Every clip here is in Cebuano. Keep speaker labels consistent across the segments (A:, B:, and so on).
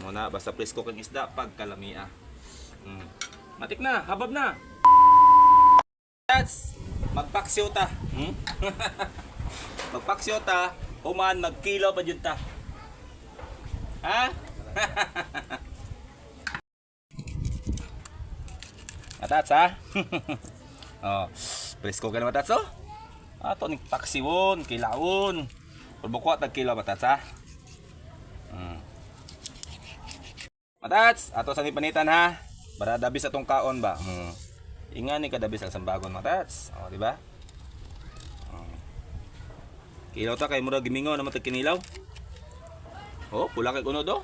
A: Muna basta presko kang isda pagkalamia. Matik na, habab na. That's magpaksiw ta. Magpaksiw ta, human magkilo pa jud ta. Ha? Matats ha? Oh, presko ka na matats oh. Ato ning paksiwon, kilawon. Pulbukwa tag kilo matats ha. Matats, ato sa ni panitan ha. Para dabis atong kaon ba. Inga ni kadabis ang sambagon matats. Oh, di ba? Kilaw ta kay murag gimingaw naman tag kinilaw. Oh, pula kay kuno do.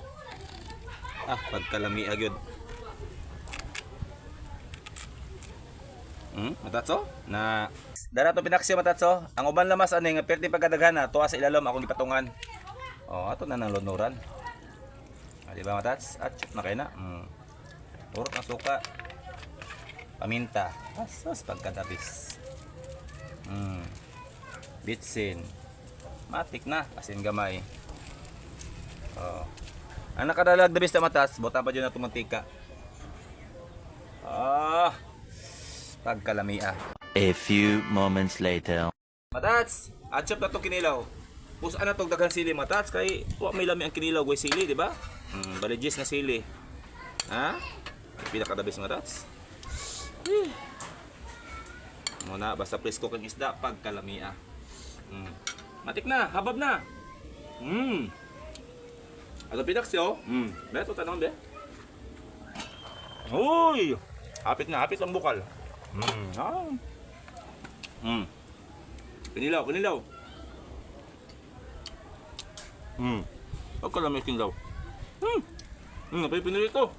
A: Ah, pagkalami gyud. Matatso? Na dara to pinaksiw matatso. Ang uban lamas ani nga perti pagkadaghan na tuwa sa ilalom akong gipatungan. Oh, ato na nang lunuran. Ah, di ba matats? At chip na kay na. Turot na suka. Paminta. Asos pagkadabis. Bitsin. Matik na, asin gamay. Oh. Ang nakadalag dabis na matas, buta pa dyan na tumantika. Ah, pagkalamia.
B: A few moments later.
A: Matats, atchop na to kinilaw. Pusan na tong daghan sili matats kay wa may lami ang kinilaw goy sili, di ba? Baligis na sili. Ha? Pila ka dabis matats? Eh. Muna basta presko kang isda pagkalamia. Matik na, habab na. Ato pinak siyo. Beto tanong be. Uy! Hapit na, hapit ang bukal. Ah. Kinilaw, kinilaw. Huwag ka lang may kinilaw. Napipinili ko.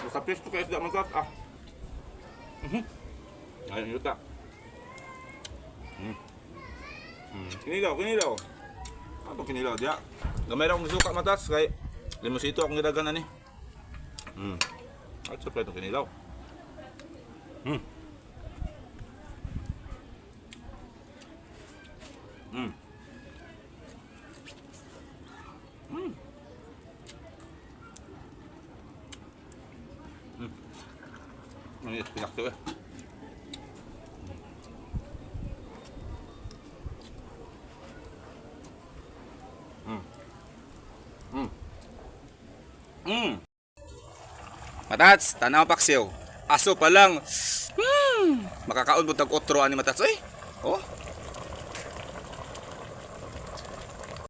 A: Basta presko kayo isda man ah. Ayun, yuta. Kinilaw, kinilaw. Ano kinilaw diya? Gamay ra akong suka matas kay limosito akong gidagan ani. At sa itong kinilaw. Ano yung pinakto eh. Matats, tanaw paksiw. Aso pa lang. Makakaon mo tag otro ani matats. Oy. Oh.